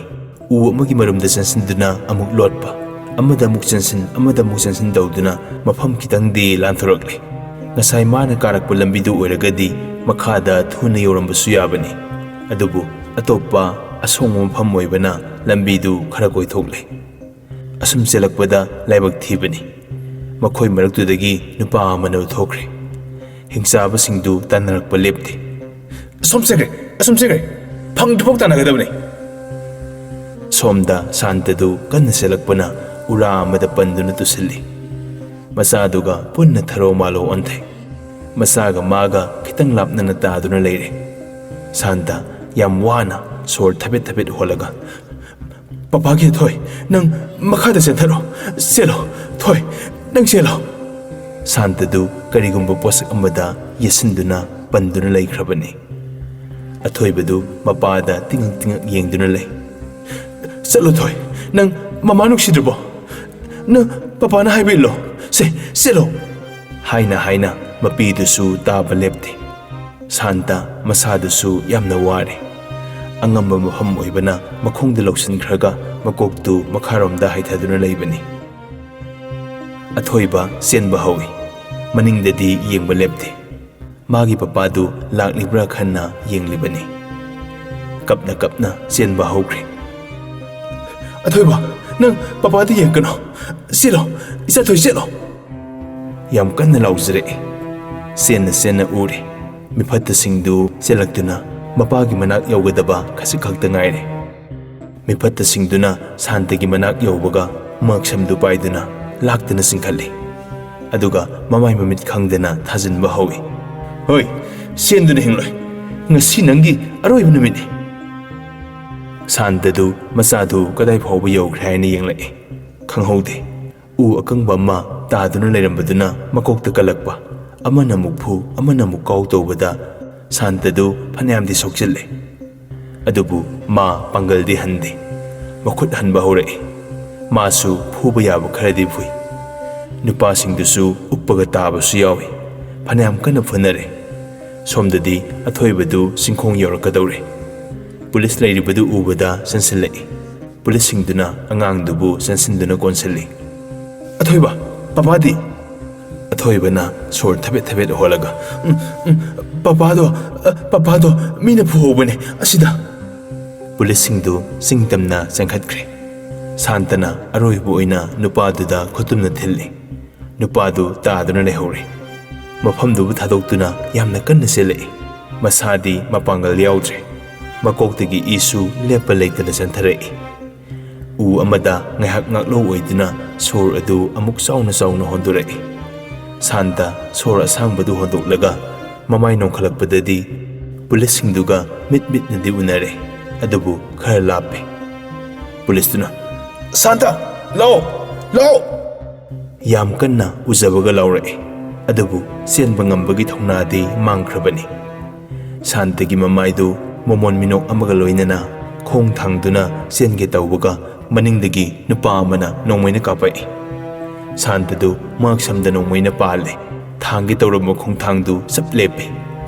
ꯎ ꯑꯃꯒꯤ ꯃꯔꯨꯝꯗ ꯆꯦꯟꯁꯤꯟꯗꯨꯅ ꯑꯃꯨꯛ ꯂꯣꯠꯄ, ꯑꯃꯗ ꯑꯃꯨꯛ ꯆꯦꯟꯁꯤꯟ, ꯑꯃꯗ ꯑꯃꯨꯛ ꯆꯦꯟꯁꯤꯟ ꯇꯧꯗꯨꯅ ꯃꯐꯝ ꯈꯤꯇꯪꯗꯤ ꯂꯥꯟꯊꯣꯔꯛꯂꯦ꯫ ꯉꯁꯥꯏ ꯃꯥꯅ ꯀꯥꯔꯛꯄ ꯂꯝꯕꯤꯗꯨ ꯑꯣꯏꯔꯒꯗꯤ ꯃꯈꯥꯗ ꯊꯨꯅ ꯌꯧꯔꯝꯕꯁꯨ ꯌꯥꯕꯅꯤ꯫ ꯑꯗꯨꯕꯨ ꯑꯇꯣꯞꯄ ꯑꯁꯣꯡꯕ ꯃꯐꯝ ꯑꯣꯏꯕꯅ ꯂꯝꯕꯤꯗꯨ ꯈꯔ ꯀꯣꯏꯊꯣꯛꯂꯦ꯫ ꯑꯁꯨꯝ ꯆꯦꯜꯂꯛꯄꯗ ꯂꯥꯏꯕꯛ ꯊꯤꯕꯅꯤ꯫ ꯃꯈꯣꯏ ꯃꯔꯛꯇꯨꯗꯒꯤ ꯅꯨꯄꯥ ꯑꯃꯅ ꯊꯣꯛꯈ꯭ꯔꯦ꯫ ꯍꯤꯡꯆꯥꯕꯁꯤꯡꯗꯨ ꯇꯥꯟꯅꯔꯛꯄ ꯂꯦꯞꯇꯦ꯫ ꯑꯁꯣꯝ ꯆꯠꯈ꯭ꯔꯦ, ꯑꯁꯣꯝ ꯆꯠꯈ꯭ꯔꯦ꯫ ꯐꯪꯗ꯭ꯔꯤꯐꯥꯎ ꯇꯥꯟꯅꯒꯗꯕꯅꯤ꯫ ꯁꯣꯝꯗ ꯁꯥꯟꯇꯗꯨ ꯀꯟꯅ ꯆꯦꯜꯂꯛꯄꯅ ꯎꯔꯥ ꯑꯃꯗ ꯄꯟꯗꯨꯅ ꯇꯨꯁꯤꯜꯂꯤ꯫ ꯃꯆꯥꯗꯨꯒ ꯄꯨꯟꯅ ꯊꯔꯣ ꯃꯥꯂꯣ ꯑꯣꯟꯊꯩ꯫ ꯃꯆꯥꯒ ꯃꯥꯒ ꯈꯤꯇꯪ ꯂꯥꯞꯅꯅ ꯇꯥꯗꯨꯅ ꯂꯩꯔꯦ꯫ ꯁꯥꯟꯇ ꯌꯥꯝ ꯋꯥꯅ ꯁꯣꯔ ꯊꯕꯦꯠ ꯊꯕꯦꯠ ꯍꯣꯜꯂꯒ, "ꯄꯄꯥꯒꯤ ꯊꯣꯏ, ꯅꯪ ꯃꯈꯥꯗ ꯆꯦꯟꯊꯔꯣ꯫ ꯆꯦꯜꯂꯣ, ꯊꯣꯏ, ꯅꯪ ꯆꯦꯜꯂꯣ꯫" ꯁꯥꯟꯇꯗꯨ ꯀꯔꯤꯒꯨꯝꯕ ꯄꯣꯠꯁꯛ ꯑꯃꯗ ꯌꯦꯠꯁꯤꯟꯗꯨꯅ ꯄꯟꯗꯨꯅ ꯂꯩꯈ꯭ꯔꯕꯅꯤ꯫ ꯑꯊꯣꯏꯕꯗꯨ ꯃꯄꯥꯗ ꯇꯤꯡꯉꯛ ꯇꯤꯡꯉꯛ ꯌꯦꯡꯗꯨꯅ ꯂꯩ꯫ "ꯆꯠꯂꯣ ꯊꯣꯏ, ꯅꯪ ꯃꯃꯥ ꯅꯨꯡꯁꯤꯗ꯭ꯔꯕꯣ? ꯅꯪ ꯄꯄꯥꯅ ꯍꯥꯏꯕ ꯏꯜꯂꯣ꯫ ꯁꯦ, ꯆꯦꯜꯂꯣ!" ꯍꯥꯏꯅ ꯍꯥꯏꯅ ꯃꯄꯤꯗꯨꯁꯨ ꯇꯥꯕ ꯂꯦꯞꯇꯦ꯫ ꯁꯥꯟꯇ ꯃꯁꯥꯗꯨꯁꯨ ꯌꯥꯝꯅ ꯋꯥꯔꯦ꯫ ꯑꯉꯝꯕ ꯃꯐꯝ ꯑꯣꯏꯕꯅ ꯃꯈꯣꯡꯗ ꯂꯧꯁꯤꯟꯈ꯭ꯔꯒ ꯃꯀꯣꯛꯇꯨ ꯃꯈꯥꯔꯣꯝꯗ ꯍꯥꯏꯊꯗꯨꯅ ꯂꯩꯕꯅꯤ꯫ ꯑꯊꯣꯏꯕ ꯆꯦꯟꯕ ꯍꯧꯏ꯫ ꯃꯅꯤꯡꯗꯗꯤ ꯌꯦꯡꯕ ꯂꯦꯞꯇꯦ꯫ ꯃꯥꯒꯤ ꯄꯄꯥꯗꯨ ꯂꯥꯛꯂꯤꯕ꯭ꯔꯥ ꯈꯟꯅ ꯌꯦꯡꯂꯤꯕꯅꯤ꯫ ꯀꯞꯅ ꯀꯞꯅ ꯆꯦꯟꯕ ꯍꯧꯈ꯭ꯔꯦ꯫ "ꯑꯊꯣꯏꯕ, ꯅꯪ ꯄꯄꯥꯗ ꯌꯦꯡꯒꯅꯣ꯫ ꯆꯦꯜꯂꯣ, ꯏꯆꯥꯊꯣꯏ, ꯆꯦꯜꯂꯣ!" ꯌꯥꯝ ꯀꯟꯅ ꯂꯥꯎꯖꯔꯛꯏ꯫ ꯆꯦꯟꯅ ꯆꯦꯟꯅ ꯎꯔꯦ꯫ ꯃꯤꯐꯠꯇꯁꯤꯡꯗꯨ ꯆꯦꯜꯂꯛꯇꯨꯅ ꯃꯄꯥꯒꯤ ꯃꯅꯥꯛ ꯌꯧꯒꯗꯕ ꯈꯖꯤꯛ ꯈꯛꯇ ꯉꯥꯏꯔꯦ꯫ ꯃꯤꯐꯠꯇꯁꯤꯡꯗꯨꯅ ꯁꯥꯟꯇꯒꯤ ꯃꯅꯥꯛ ꯌꯧꯕꯒ ꯃꯉꯛꯁꯝꯗꯨ ꯄꯥꯏꯗꯨꯅ ꯂꯥꯛꯇꯅ ꯆꯤꯡꯈꯠꯂꯤ꯫ ꯑꯗꯨꯒ ꯃꯃꯥꯏ ꯃꯃꯤꯠ ꯈꯪꯗꯅ ꯊꯥꯖꯤꯟꯕ ꯍꯧꯏ꯫ "ꯍꯣꯏ, ꯆꯦꯟꯗꯨꯅ ꯍꯤꯡꯂꯣꯏ꯫ ꯉꯁꯤ ꯅꯪꯒꯤ ꯑꯔꯣꯏꯕ ꯅꯨꯃꯤꯠꯅꯤ꯫" ꯁꯥꯟꯇꯗꯨ ꯃꯆꯥꯗꯨ ꯀꯗꯥꯏ ꯐꯥꯎꯕ ꯌꯧꯈ꯭ꯔꯦ ꯍꯥꯏꯅ ꯌꯦꯡꯂꯛꯏ꯫ ꯈꯪꯍꯧꯗꯦ꯫ ꯎ ꯑꯀꯪꯕ ꯑꯃ ꯇꯥꯗꯨꯅ ꯂꯩꯔꯝꯕꯗꯨꯅ ꯃꯀꯣꯛꯇ ꯀꯜꯂꯛꯄ, ꯑꯃꯅ ꯑꯃꯨꯛ ꯐꯨ, ꯑꯃꯅ ꯑꯃꯨꯛ ꯀꯥꯎ ꯇꯧꯕꯗ ꯁꯥꯟꯇꯗꯨ ꯐꯅꯌꯥꯝꯗꯤ ꯁꯣꯛꯆꯤꯜꯂꯦ꯫ ꯑꯗꯨꯕꯨ ꯃꯥ ꯄꯥꯡꯒꯜꯗꯤ ꯍꯟꯗꯦ꯫ ꯃꯈꯨꯠ ꯍꯟꯕ ꯍꯧꯔꯛꯏ꯫ ꯃꯥꯁꯨ ꯐꯨꯕ ꯌꯥꯕ ꯈꯔꯗꯤ ꯐꯨꯏ꯫ ꯅꯨꯄꯥꯁꯤꯡꯗꯨꯁꯨ ꯎꯞꯄꯒ ꯇꯥꯕꯁꯨ ꯌꯥꯎꯏ꯫ ꯐꯅꯌꯥꯝ ꯀꯟꯅ ꯐꯨꯅꯔꯦ꯫ ꯁꯣꯝꯗꯗꯤ ꯑꯊꯣꯏꯕꯗꯨ ꯆꯤꯡꯈꯣꯡ ꯌꯧꯔꯛꯀꯗꯧꯔꯦ꯫ ꯄꯨꯂꯤꯁ ꯂꯩꯔꯤꯕꯗꯨ ꯎꯕꯗ ꯆꯪꯁꯤꯜꯂꯛꯏ꯫ ꯄꯨꯂꯤꯁꯁꯤꯡꯗꯨꯅ ꯑꯉꯥꯡꯗꯨꯕꯨ ꯆꯪꯁꯤꯟꯗꯨꯅ ꯀꯣꯟꯁꯤꯜꯂꯤ꯫ "ꯑꯊꯣꯏꯕ, ꯄꯄꯥꯗꯤ?" ꯑꯊꯣꯏꯕꯅ ꯁꯣꯔ ꯊꯕꯦꯠ ꯊꯕꯦꯠ ꯍꯣꯜꯂꯒ, "ꯎꯝ, ꯎꯝ, ꯄꯄꯥꯗꯣ, ꯑ, ꯄꯄꯥꯗꯣ ꯃꯤꯅ ꯐꯨꯍꯧꯕꯅꯦ ꯑꯁꯤꯗ꯫" ꯄꯨꯂꯤꯁꯁꯤꯡꯗꯨ ꯆꯤꯡ ꯇꯝꯅ ꯆꯦꯟꯈꯠꯈ꯭ꯔꯦ꯫ ꯁꯥꯟꯇꯅ ꯑꯔꯣꯏꯕ ꯑꯣꯏꯅ ꯅꯨꯄꯥꯗꯨꯗ ꯈꯨꯇꯨꯝꯅ ꯊꯤꯜꯂꯤ꯫ ꯅꯨꯄꯥꯗꯨ ꯇꯥꯗꯨꯅ ꯂꯩꯍꯧꯔꯦ꯫ ꯃꯐꯝꯗꯨꯕꯨ ꯊꯥꯗꯣꯛꯇꯨꯅ ꯌꯥꯝꯅ ꯀꯟꯅ ꯆꯦꯜꯂꯛꯏ꯫ ꯃꯁꯥꯗꯤ ꯃꯄꯥꯡꯒꯜ ꯌꯥꯎꯗ꯭ꯔꯦ꯫ ꯃꯀꯣꯛꯇꯒꯤ ꯏꯁꯨ ꯂꯦꯞꯄ ꯂꯩꯇꯅ ꯆꯦꯟꯊꯔꯛꯏ꯫ ꯎ ꯑꯃꯗ ꯉꯥꯏꯍꯥꯛ ꯉꯥꯛꯂꯧ ꯑꯣꯏꯗꯨꯅ ꯁꯣꯔ ꯑꯗꯨ ꯑꯃꯨꯛ ꯆꯥꯎꯅ ꯆꯥꯎꯅ ꯍꯣꯟꯗꯣꯔꯛꯏ꯫ ꯁꯥꯟꯇ ꯁꯣꯔ ꯑꯁꯥꯡꯕꯗꯨ ꯍꯣꯟꯗꯣꯛꯂꯒ ꯃꯃꯥꯏ ꯅꯣꯡꯈꯠꯂꯛꯄꯗꯗꯤ ꯄꯨꯂꯤꯁꯁꯤꯡꯗꯨꯒ ꯃꯤꯠ ꯃꯤꯠꯅꯗꯤ ꯎꯅꯔꯦ, ꯑꯗꯨꯕꯨ ꯈꯔ ꯂꯥꯞꯄꯦ꯫ ꯄꯨꯂꯤꯁꯇꯨꯅ, "ꯁꯥꯟꯇ, ꯂꯥꯛꯑꯣ, ꯂꯥꯛꯑꯣ!" ꯌꯥꯝ ꯀꯟꯅ ꯎꯖꯕꯒ ꯂꯥꯎꯔꯛꯏ, ꯑꯗꯨꯕꯨ ꯆꯦꯟꯕ ꯉꯝꯕꯒꯤ ꯊꯧꯅꯥꯗꯤ ꯃꯥꯡꯈ꯭ꯔꯕꯅꯤ꯫ ꯁꯥꯟꯇꯒꯤ ꯃꯃꯥꯏꯗꯨ ꯃꯣꯃꯣꯟ ꯃꯤꯅꯣꯛ ꯑꯃꯒ ꯂꯣꯏꯅꯅ ꯈꯣꯡ ꯊꯥꯡꯗꯨꯅ ꯆꯦꯟꯒꯦ ꯇꯧꯕꯒ, ꯃꯅꯤꯡꯗꯒꯤ ꯅꯨꯄꯥ ꯑꯃꯅ ꯅꯣꯡꯃꯩꯅ ꯀꯥꯞꯄꯛꯏ꯫ ꯁꯥꯟꯇꯗꯨ ꯃꯉꯛꯁꯝꯗ ꯅꯣꯡꯃꯩꯅ ꯄꯥꯜꯂꯦ꯫ ꯊꯥꯡꯒꯦ ꯇꯧꯔꯝꯕ ꯈꯣꯡꯊꯥꯡꯗꯨ ꯆꯞ ꯂꯦꯞꯄꯦ꯫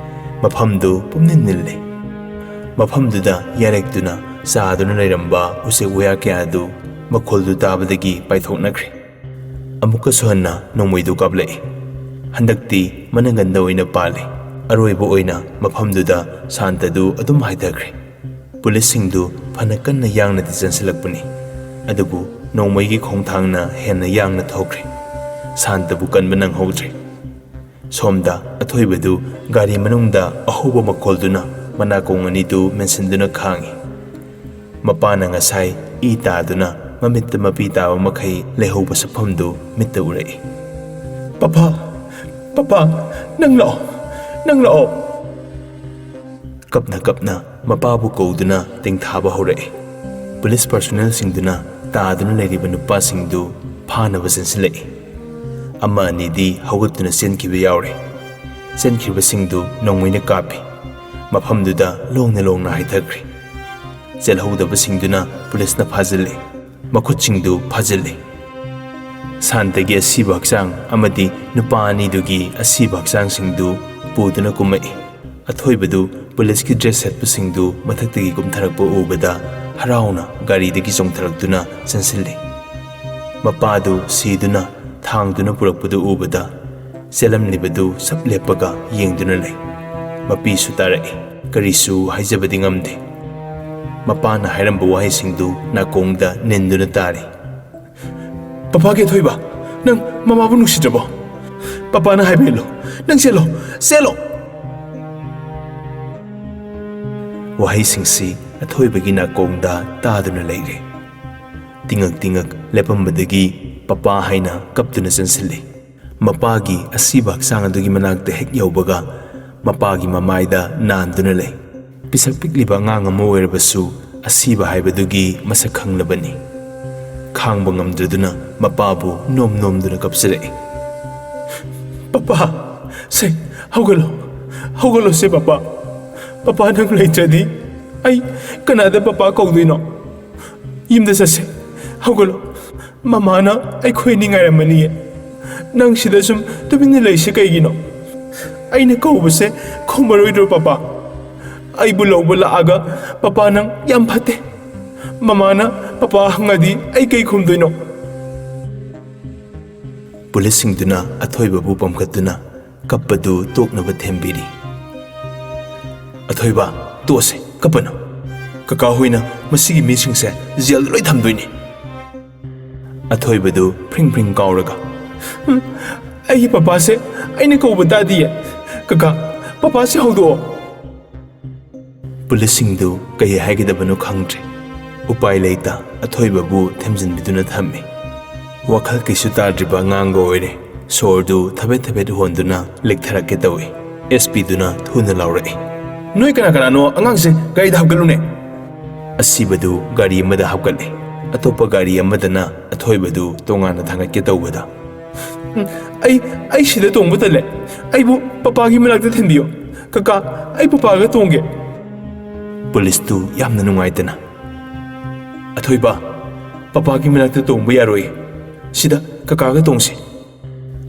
ꯃꯐꯝꯗꯨ ꯄꯨꯝꯅꯤꯜ ꯅꯤꯜꯂꯦ꯫ ꯃꯐꯝꯗꯨꯗ ꯌꯥꯔꯦꯛꯇꯨꯅ ꯆꯥꯗꯨꯅ ꯂꯩꯔꯝꯕ ꯎꯆꯦꯛ ꯋꯥꯌꯥ ꯀꯌꯥꯗꯨ ꯃꯈꯣꯜꯗꯨ ꯇꯥꯕꯗꯒꯤ ꯄꯥꯏꯊꯣꯛꯅꯈ꯭ꯔꯦ꯫ ꯑꯃꯨꯛꯀꯁꯨ ꯍꯟꯅ ꯅꯣꯡꯃꯩꯗꯨ ꯀꯥꯞꯂꯛꯏ꯫ ꯍꯟꯗꯛꯇꯤ ꯃꯅꯪꯒꯟꯗ ꯑꯣꯏꯅ ꯄꯥꯜꯂꯤ꯫ ꯑꯔꯣꯏꯕ ꯑꯣꯏꯅ ꯃꯐꯝꯗꯨꯗ ꯁꯥꯟꯇꯗꯨ ꯑꯗꯨꯝ ꯍꯥꯏꯊꯈ꯭ꯔꯦ꯫ ꯄꯨꯂꯤꯁꯁꯤꯡꯗꯨ ꯐꯅ ꯀꯟꯅ ꯌꯥꯡꯅꯗꯤ ꯆꯦꯟꯁꯤꯜꯂꯛꯄꯅꯤ, ꯑꯗꯨꯕꯨ ꯅꯣꯡꯃꯩꯒꯤ ꯈꯣꯡꯊꯥꯡꯅ ꯍꯦꯟꯅ ꯌꯥꯡꯅ ꯊꯣꯛꯈ꯭ꯔꯦ꯫ ꯁꯥꯟꯇꯕꯨ ꯀꯟꯕ ꯅꯪꯍꯧꯗ꯭ꯔꯦ꯫ ꯁꯣꯝꯗ ꯑꯊꯣꯏꯕꯗꯨ ꯒꯥꯔꯤ ꯃꯅꯨꯡꯗ ꯑꯍꯧꯕ ꯃꯈꯣꯜꯗꯨꯅ ꯃꯅꯥꯀꯣꯡ ꯑꯅꯤꯗꯨ ꯃꯦꯟꯁꯤꯟꯗꯨꯅ ꯈꯥꯡꯏ꯫ ꯃꯄꯥꯅ ꯉꯁꯥꯏ ꯏ ꯇꯥꯗꯨꯅ ꯃꯃꯤꯠꯇ ꯃꯄꯤ ꯇꯥꯕ ꯃꯈꯩ ꯂꯩꯍꯧꯕ ꯁꯛꯐꯝꯗꯨ ꯃꯤꯠꯇ ꯎꯔꯛꯏ꯫ "ꯄꯄꯥ, ꯄꯄꯥ, ꯅꯪ ꯂꯥꯛꯑꯣ, ꯅꯪ ꯂꯥꯛꯑꯣ!" ꯀꯞꯅ ꯀꯞꯅ ꯃꯄꯥꯕꯨ ꯀꯧꯗꯨꯅ ꯇꯦꯡꯊꯥꯕ ꯍꯧꯔꯛꯏ꯫ ꯄꯨꯂꯤꯁ ꯄꯔꯁꯣꯅꯦꯜꯁꯤꯡꯗꯨꯅ ꯇꯥꯗꯨꯅ ꯂꯩꯔꯤꯕ ꯅꯨꯄꯥꯁꯤꯡꯗꯨ ꯐꯥꯅꯕ ꯆꯦꯟꯁꯤꯜꯂꯛꯏ꯫ ꯑꯃ ꯑꯅꯤꯗꯤ ꯍꯧꯒꯠꯇꯨꯅ ꯆꯦꯟꯈꯤꯕ ꯌꯥꯎꯔꯦ꯫ ꯆꯦꯟꯈꯤꯕꯁꯤꯡꯗꯨ ꯅꯣꯡꯃꯩꯅ ꯀꯥꯞꯄꯤ꯫ ꯃꯐꯝꯗꯨꯗ ꯂꯣꯡꯅ ꯂꯣꯡꯅ ꯍꯥꯏꯊꯈ꯭ꯔꯦ꯫ ꯆꯦꯜꯍꯧꯗꯕꯁꯤꯡꯗꯨꯅ ꯄꯨꯂꯤꯁꯅ ꯐꯥꯖꯤꯜꯂꯤ꯫ ꯃꯈꯨꯠꯁꯤꯡꯗꯨ ꯐꯥꯖꯤꯜꯂꯤ꯫ ꯁꯥꯟꯇꯒꯤ ꯑꯁꯤꯕ ꯍꯛꯆꯥꯡ ꯑꯃꯗꯤ ꯅꯨꯄꯥ ꯑꯅꯤꯗꯨꯒꯤ ꯑꯁꯤꯕ ꯍꯛꯆꯥꯡꯁꯤꯡꯗꯨ ꯄꯨꯗꯨꯅ ꯀꯨꯝꯃꯛꯏ꯫ ꯑꯊꯣꯏꯕꯗꯨ ꯄꯨꯂꯤꯁꯀꯤ ꯗ꯭ꯔꯦꯁ ꯁꯦꯠꯄꯁꯤꯡꯗꯨ ꯃꯊꯛꯇꯒꯤ ꯀꯨꯝꯊꯔꯛꯄ ꯎꯕꯗ ꯍꯔꯥꯎꯅ ꯒꯥꯔꯤꯗꯒꯤ ꯆꯣꯡꯊꯔꯛꯇꯨꯅ ꯆꯦꯟꯁꯤꯜꯂꯤ꯫ ꯃꯄꯥꯗꯨ ꯁꯤꯗꯨꯅ ꯊꯥꯡꯗꯨꯅ ꯄꯨꯔꯛꯄꯗꯨ ꯎꯕꯗ ꯆꯦꯜꯂꯝꯂꯤꯕꯗꯨ ꯁꯞ ꯂꯦꯞꯄꯒ ꯌꯦꯡꯗꯨꯅ ꯂꯩ꯫ ꯃꯄꯤꯁꯨ ꯇꯥꯔꯛꯏ꯫ ꯀꯔꯤꯁꯨ ꯍꯥꯏꯖꯕꯗꯤ ꯉꯝꯗꯦ꯫ ꯃꯄꯥꯅ ꯍꯥꯏꯔꯝꯕ ꯋꯥꯍꯩꯁꯤꯡꯗꯨ ꯅꯥꯀꯣꯡꯗ ꯅꯤꯟꯗꯨꯅ ꯇꯥꯔꯤ꯫ "ꯄꯄꯥꯒꯤ ꯑꯊꯣꯏꯕ, ꯅꯪ ꯃꯃꯥꯕꯨ ꯅꯨꯡꯁꯤꯗ꯭ꯔꯕꯣ? ꯄꯄꯥꯅ ꯍꯥꯏꯕ ꯏꯜꯂꯣ꯫ ꯅꯪ ꯆꯦꯜꯂꯣ, ꯆꯦꯜꯂꯣ!" ꯋꯥꯍꯩꯁꯤꯡꯁꯤ ꯑꯊꯣꯏꯕꯒꯤ ꯅꯥꯀꯣꯡꯗ ꯇꯥꯗꯨꯅ ꯂꯩꯔꯦ꯫ ꯇꯤꯉꯛ ꯇꯤꯉꯛ ꯂꯦꯞꯄꯝꯕꯗꯒꯤ ꯄꯄꯥ ꯍꯥꯏꯅ ꯀꯞꯇꯨꯅ ꯆꯪꯁꯤꯜꯂꯤ꯫ ꯃꯄꯥꯒꯤ ꯑꯁꯤꯕ ꯍꯛꯆꯥꯡ ꯑꯗꯨꯒꯤ ꯃꯅꯥꯛꯇ ꯍꯦꯛ ꯌꯧꯕꯒ ꯃꯄꯥꯒꯤ ꯃꯃꯥꯏꯗ ꯅꯥꯟꯗꯨꯅ ꯂꯩ꯫ ꯄꯤꯁꯛ ꯄꯤꯛꯂꯤꯕ ꯑꯉꯥꯡ ꯑꯃ ꯑꯣꯏꯔꯕꯁꯨ ꯑꯁꯤꯕ ꯍꯥꯏꯕꯗꯨꯒꯤ ꯃꯁꯛ ꯈꯪꯂꯕꯅꯤ꯫ ꯈꯥꯡꯕ ꯉꯝꯗ꯭ꯔꯗꯨꯅ ꯃꯄꯥꯕꯨ ꯅꯣꯝ ꯅꯣꯝꯗꯨꯅ ꯀꯞꯆꯔꯛꯏ꯫ "ꯄꯄꯥ, ꯁꯦ, ꯍꯧꯒꯠꯂꯣ, ꯍꯧꯒꯠꯂꯣ ꯁꯦ ꯄꯄꯥ꯫ ꯄꯄꯥ, ꯅꯪ ꯂꯩꯇ꯭ꯔꯗꯤ ꯑꯩ ꯀꯅꯥꯗ ꯄꯄꯥ ꯀꯧꯗꯣꯏꯅꯣ? ꯌꯨꯝꯗ ꯆꯠꯁꯦ, ꯍꯧꯒꯠꯂꯣ꯫ ꯃꯃꯥꯅ ꯑꯩꯈꯣꯏ ꯑꯅꯤ ꯉꯥꯏꯔꯝꯃꯅꯤꯌꯦ꯫ ꯅꯪ ꯁꯤꯗ ꯁꯨꯝ ꯇꯨꯃꯤꯟꯅ ꯂꯩꯁꯦ ꯀꯩꯒꯤꯅꯣ? ꯑꯩꯅ ꯀꯧꯕꯁꯦ ꯈꯨꯝꯃꯔꯣꯏꯗ꯭ꯔꯣ ꯄꯄꯥ? ꯑꯩꯕꯨ ꯂꯧꯕ ꯂꯥꯛꯑꯒ ꯄꯄꯥ ꯅꯪ ꯌꯥꯝ ꯐꯠꯇꯦ꯫ ꯃꯃꯥꯅ ꯄꯄꯥ ꯍꯪꯉꯗꯤ ꯑꯩ ꯀꯩ ꯈꯨꯝꯗꯣꯏꯅꯣ?" ꯄꯨꯂꯤꯁꯁꯤꯡꯗꯨꯅ ꯑꯊꯣꯏꯕꯕꯨ ꯄꯝꯈꯠꯇꯨꯅ ꯀꯞꯄꯗꯨ ꯇꯣꯛꯅꯕ ꯊꯦꯝꯕꯤꯔꯤ꯫ "ꯑꯊꯣꯏꯕ, ꯇꯣꯛꯑꯁꯦ, ꯀꯞꯄꯅꯨ꯫ ꯀꯀꯥ ꯍꯣꯏꯅ ꯃꯁꯤꯒꯤ ꯃꯤꯁꯤꯡꯁꯦ ꯖꯦꯜꯗ ꯂꯣꯏ ꯊꯝꯗꯣꯏꯅꯤ꯫" ꯑꯊꯣꯏꯕꯗꯨ ꯐ꯭ꯔꯤꯡ ꯐ꯭ꯔꯤꯡ ꯀꯥꯎꯔꯒ, "ꯎꯝ, ꯑꯩꯒꯤ ꯄꯄꯥꯁꯦ ꯑꯩꯅ ꯀꯧꯕ ꯇꯥꯗꯤꯌꯦ꯫ ꯀꯀꯥ, ꯄꯄꯥꯁꯦ ꯍꯧꯗꯣꯛꯑꯣ꯫" ꯄꯨꯂꯤꯁꯁꯤꯡꯗꯨ ꯀꯩ ꯍꯥꯏꯒꯗꯕꯅꯣ ꯈꯪꯗ꯭ꯔꯦ꯫ ꯎꯄꯥꯏ ꯂꯩꯇ ꯑꯊꯣꯏꯕꯕꯨ ꯊꯦꯝꯖꯤꯟꯕꯤꯗꯨꯅ ꯊꯝꯃꯤ꯫ ꯋꯥꯈꯜ ꯀꯩꯁꯨ ꯇꯥꯗ꯭ꯔꯤꯕ ꯑꯉꯥꯡꯒ ꯑꯣꯏꯔꯦ꯫ ꯁꯣꯔꯗꯨ ꯊꯕꯦꯠ ꯊꯕꯦꯠ ꯍꯣꯟꯗꯨꯅ ꯂꯤꯛꯊꯔꯛꯀꯦ ꯇꯧꯏ꯫ ꯑꯦꯁ ꯄꯤꯗꯨꯅ ꯊꯨꯅ ꯂꯥꯎꯔꯛꯏ꯫ "ꯅꯣꯏ ꯀꯅꯥ ꯀꯅꯥꯅꯣ ꯑꯉꯥꯡꯁꯦ ꯒꯥꯔꯤꯗ ꯍꯥꯞꯀꯠꯂꯨꯅꯦ?" ꯑꯁꯤꯕꯗꯨ ꯒꯥꯔꯤ ꯑꯃꯗ ꯍꯥꯞꯀꯠꯂꯦ꯫ ꯑꯇꯣꯞꯄ ꯒꯥꯔꯤ ꯑꯃꯗꯅ ꯑꯊꯣꯏꯕꯗꯨ ꯇꯣꯉꯥꯟꯅ ꯊꯥꯡꯒꯠꯀꯦ ꯇꯧꯕꯗ, "ꯎꯝ, ꯑꯩ, ꯑꯩ ꯁꯤꯗ ꯇꯣꯡꯕ ꯇꯜꯂꯦ꯫ ꯑꯩꯕꯨ ꯄꯄꯥꯒꯤ ꯃꯅꯥꯛꯇ ꯊꯤꯟꯕꯤꯌꯣ꯫ ꯀꯀꯥ, ꯑꯩ ꯄꯄꯥꯒ ꯇꯣꯡꯒꯦ꯫" ꯄꯨꯂꯤꯁꯇꯨ ꯌꯥꯝꯅ ꯅꯨꯡꯉꯥꯏꯇꯅ, "ꯑꯊꯣꯏꯕ, ꯄꯄꯥꯒꯤ ꯃꯅꯥꯛꯇ ꯇꯣꯡꯕ ꯌꯥꯔꯣꯏ꯫ ꯁꯤꯗ ꯀꯀꯥꯒ ꯇꯣꯡꯁꯤ꯫"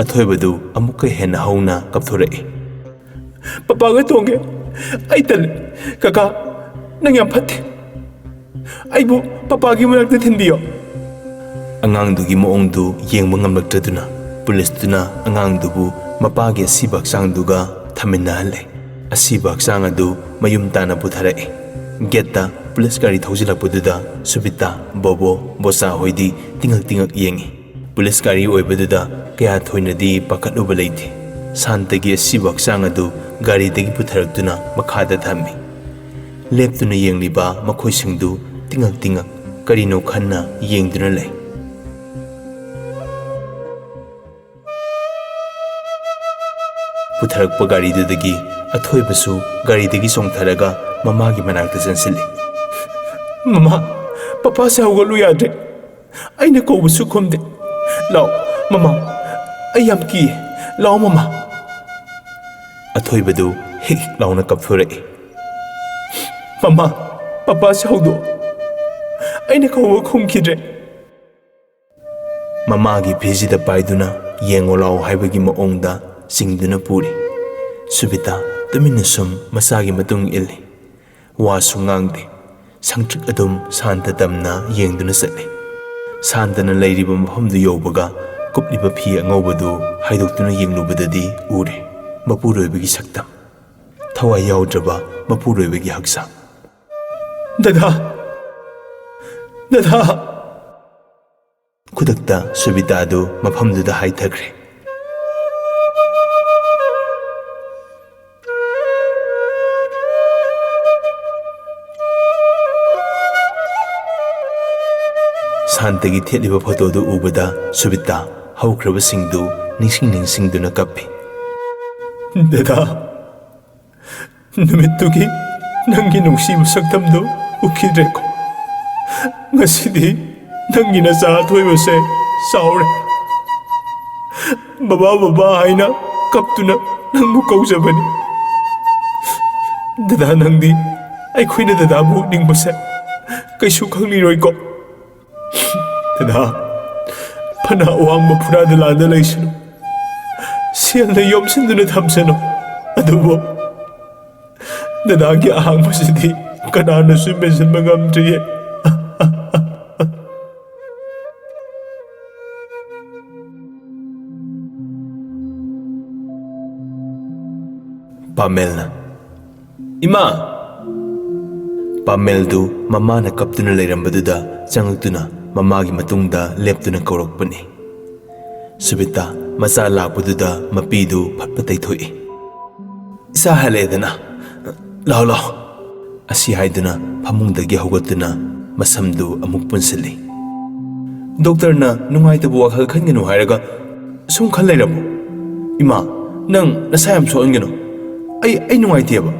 ꯑꯊꯣꯏꯕꯗꯨ ꯑꯃꯨꯛꯀ ꯍꯦꯟꯅ ꯍꯧꯅ ꯀꯞꯊꯣꯔꯛꯏ꯫ "ꯄꯄꯥꯒ ꯇꯣꯡꯒꯦ꯫ ꯑꯩ ꯇꯜꯂꯦ꯫ ꯀꯀꯥ, ꯅꯪ ꯌꯥꯝ ꯐꯠꯇꯦ꯫ ꯑꯩꯕꯨ ꯄꯄꯥꯒꯤ ꯃꯅꯥꯛꯇ ꯊꯤꯟꯕꯤꯌꯣ꯫" ꯑꯉꯥꯡꯗꯨꯒꯤ ꯃꯑꯣꯡꯗꯨ ꯌꯦꯡꯕ ꯉꯝꯂꯛꯇ꯭ꯔꯗꯨꯅ ꯄꯨꯂꯤꯁꯇꯨꯅ ꯑꯉꯥꯡꯗꯨꯕꯨ ꯃꯄꯥꯒꯤ ꯑꯁꯤꯕ ꯍꯛꯆꯥꯡꯗꯨꯒ ꯊꯝꯃꯤꯟꯅꯍꯜꯂꯦ꯫ ꯑꯁꯤꯕ ꯍꯛꯆꯥꯡ ꯑꯗꯨ ꯃꯌꯨꯝ ꯇꯥꯅ ꯄꯨꯊꯔꯛꯏ꯫ ꯒꯦꯠꯇ ꯄꯨꯂꯤꯁ ꯒꯥꯔꯤ ꯊꯧꯖꯤꯜꯂꯛꯄꯗꯨꯗ ꯁꯨꯕꯤꯇꯥ, ꯕꯣꯕꯣ, ꯕꯣꯆꯥ ꯍꯣꯏꯗꯤ ꯇꯤꯡꯉꯛ ꯇꯤꯡꯉꯛ ꯌꯦꯡꯉꯤ꯫ ꯄꯨꯂꯤꯁ ꯒꯥꯔꯤ ꯑꯣꯏꯕꯗꯨꯗ ꯀꯌꯥ ꯊꯣꯏꯅꯗꯤ ꯄꯥꯈꯠꯂꯨꯕ ꯂꯩꯇꯦ꯫ ꯁꯥꯟꯇꯒꯤ ꯑꯁꯤꯕ ꯍꯛꯆꯥꯡ ꯑꯗꯨ ꯒꯥꯔꯤꯗꯒꯤ ꯄꯨꯊꯔꯛꯇꯨꯅ ꯃꯈꯥꯗ ꯊꯝꯃꯤ꯫ ꯂꯦꯞꯇꯨꯅ ꯌꯦꯡꯂꯤꯕ ꯃꯈꯣꯏꯁꯤꯡꯗꯨ ꯇꯤꯉꯛ ꯇꯤꯉꯛ ꯀꯔꯤꯅꯣ ꯈꯟꯅ ꯌꯦꯡꯗꯨꯅ ꯂꯩ꯫ ꯄꯨꯊꯔꯛꯄ ꯒꯥꯔꯤꯗꯨꯗꯒꯤ ꯑꯊꯣꯏꯕꯁꯨ ꯒꯥꯔꯤꯗꯒꯤ ꯆꯣꯡꯊꯔꯒ ꯃꯃꯥꯒꯤ ꯃꯅꯥꯛꯇ ꯆꯪꯁꯤꯜꯂꯤ꯫ "ꯃꯃꯥ, ꯄꯄꯥꯁꯦ ꯍꯧꯒꯠꯂꯨ ꯌꯥꯗ꯭ꯔꯦ꯫ ꯑꯩꯅ ꯀꯧꯕꯁꯨ ꯈꯨꯝꯗꯦ꯫ ꯂꯥꯛꯑꯣ ꯃꯃꯥ, ꯑꯩ ꯌꯥꯝ ꯀꯤꯌꯦ꯫ ꯂꯥꯛꯑꯣ ꯃꯃꯥ꯫" ꯑꯊꯣꯏꯕꯗꯨ ꯍꯤꯛ ꯍꯤꯛ ꯂꯥꯎꯅ ꯀꯞꯊꯣꯔꯛꯏ꯫ "ꯃꯃꯥ, ꯄꯄꯥꯁꯦ ꯍꯧꯗꯣꯛꯑꯣ꯫ ꯑꯩꯅ ꯀꯧꯕ ꯈꯨꯝꯈꯤꯗ꯭ꯔꯦ꯫" ꯃꯃꯥꯒꯤ ꯐꯤꯖꯤꯗ ꯄꯥꯏꯗꯨꯅ ꯌꯦꯡꯉꯣ ꯂꯥꯎ ꯍꯥꯏꯕꯒꯤ ꯃꯑꯣꯡꯗ ꯆꯤꯡꯗꯨꯅ ꯄꯨꯔꯤ꯫ ꯁꯨꯕꯤꯇꯥ ꯇꯨꯃꯤꯟꯅ ꯁꯨꯝ ꯃꯆꯥꯒꯤ ꯃꯇꯨꯡ ꯏꯜꯂꯤ꯫ ꯋꯥꯁꯨ ꯉꯥꯡꯗꯦ꯫ ꯁꯪꯇ꯭ꯔꯤꯛ ꯑꯗꯨꯝ ꯁꯥꯟꯇ ꯇꯝꯅ ꯌꯦꯡꯗꯨꯅ ꯆꯠꯂꯤ꯫ ꯁꯥꯟꯇꯅ ꯂꯩꯔꯤꯕ ꯃꯐꯝꯗꯨ ꯌꯧꯕꯒ ꯀꯨꯞꯂꯤꯕ ꯐꯤ ꯑꯉꯧꯕꯗꯨ ꯍꯥꯏꯗꯣꯛꯇꯨꯅ ꯌꯦꯡꯂꯨꯕꯗꯗꯤ ꯎꯔꯦ ꯃꯄꯨꯔꯣꯏꯕꯒꯤ ꯁꯛꯇꯝ꯫ ꯊꯋꯥꯏ ꯌꯥꯎꯗ꯭ꯔꯕ ꯃꯄꯨꯔꯣꯏꯕꯒꯤ ꯍꯛꯆꯥꯡ꯫ "ꯗꯗꯥ! ꯗꯗꯥ!" ꯈꯨꯗꯛꯇ ꯁꯨꯕꯤꯇꯥꯗꯨ ꯃꯐꯝꯗꯨꯗ ꯍꯥꯏꯊꯈ꯭ꯔꯦ꯫ ꯁꯥꯟꯇꯒꯤ ꯊꯦꯠꯂꯤꯕ ꯐꯣꯇꯣꯗꯨ ꯎꯕꯗ ꯁꯨꯕꯤꯇꯥ ꯍꯧꯈ꯭ꯔꯕꯁꯤꯡꯗꯨ ꯅꯤꯡꯁꯤꯡ ꯅꯤꯡꯁꯤꯡꯗꯨꯅ ꯀꯞꯄꯤ꯫ "ꯗꯗꯥ, ꯅꯨꯃꯤꯠꯇꯨꯒꯤ ꯅꯪꯒꯤ ꯅꯨꯡꯁꯤꯕ ꯁꯛꯇꯝꯗꯨ ꯎꯈꯤꯗ꯭ꯔꯦꯀꯣ꯫ ꯉꯁꯤꯗꯤ ꯅꯪꯒꯤ ꯅꯆꯥ ꯑꯊꯣꯏꯕꯁꯦ ꯆꯥꯎꯔꯦ꯫ ꯕꯕꯥ, ꯕꯕꯥ ꯍꯥꯏꯅ ꯀꯞꯇꯨꯅ ꯅꯪꯕꯨ ꯀꯧꯖꯕꯅꯤ꯫ ꯗꯗꯥ, ꯅꯪꯗꯤ ꯑꯩꯈꯣꯏꯅ ꯗꯗꯥꯕꯨ ꯎꯠꯅꯤꯡꯕꯁꯦ ꯀꯩꯁꯨ ꯈꯪꯂꯤꯔꯣꯏꯀꯣ꯫ ꯗꯗꯥ, ꯐꯅ ꯑꯋꯥꯡꯕ ꯐꯨꯔꯥꯗ ꯂꯥꯟꯗ ꯂꯩꯁꯅꯨ, ꯁꯦꯜꯅ ꯌꯣꯝꯁꯤꯟꯗꯨꯅ ꯊꯝꯁꯅꯨ, ꯑꯗꯨꯕꯨ ꯗꯗꯥꯒꯤ ꯑꯍꯥꯡꯕꯁꯤꯗꯤ ꯀꯅꯥꯅꯁꯨ ꯃꯦꯟꯁꯤꯟꯕ ꯉꯝꯗ꯭ꯔꯤꯌꯦ꯫" ꯄꯥꯃꯦꯜꯅ, "ꯏꯃꯥ!" ꯄꯥꯃꯦꯜꯗꯨ ꯃꯃꯥꯅ ꯀꯞꯇꯨꯅ ꯂꯩꯔꯝꯕꯗꯨꯗ ꯆꯪꯂꯛꯇꯨꯅ ꯃꯃꯥꯒꯤ ꯃꯇꯨꯡꯗ ꯂꯦꯞꯇꯨꯅ ꯀꯧꯔꯛꯄꯅꯤ꯫ ꯁꯨꯕꯤꯇꯥ ꯃꯆꯥ ꯂꯥꯛꯄꯗꯨꯗ ꯃꯄꯤꯗꯨ ꯐꯠ ꯐꯠ ꯇꯩꯊꯣꯛꯏ꯫ "ꯏꯆꯥ ꯍꯜꯂꯛꯑꯦꯗꯅ, ꯂꯥꯛꯑꯣ, ꯂꯥꯛꯑꯣ꯫" ꯑꯁꯤ ꯍꯥꯏꯗꯨꯅ ꯐꯃꯨꯡꯗꯒꯤ ꯍꯧꯒꯠꯇꯨꯅ ꯃꯁꯝꯗꯨ ꯑꯃꯨꯛ ꯄꯨꯟꯁꯤꯜꯂꯤ꯫ "ꯗꯣꯛꯇꯔꯅ ꯅꯨꯡꯉꯥꯏꯇꯕ ꯋꯥꯈꯜ ꯈꯟꯒꯅꯨ ꯍꯥꯏꯔꯒ ꯁꯨꯝ ꯈꯟ ꯂꯩꯔꯕꯣ? ꯏꯃꯥ, ꯅꯪ ꯅꯁꯥ ꯌꯥꯝ ꯁꯣꯛꯍꯟꯒꯅꯨ꯫ ꯑꯩ, ꯑꯩ ꯅꯨꯡꯉꯥꯏꯇꯦꯕ꯫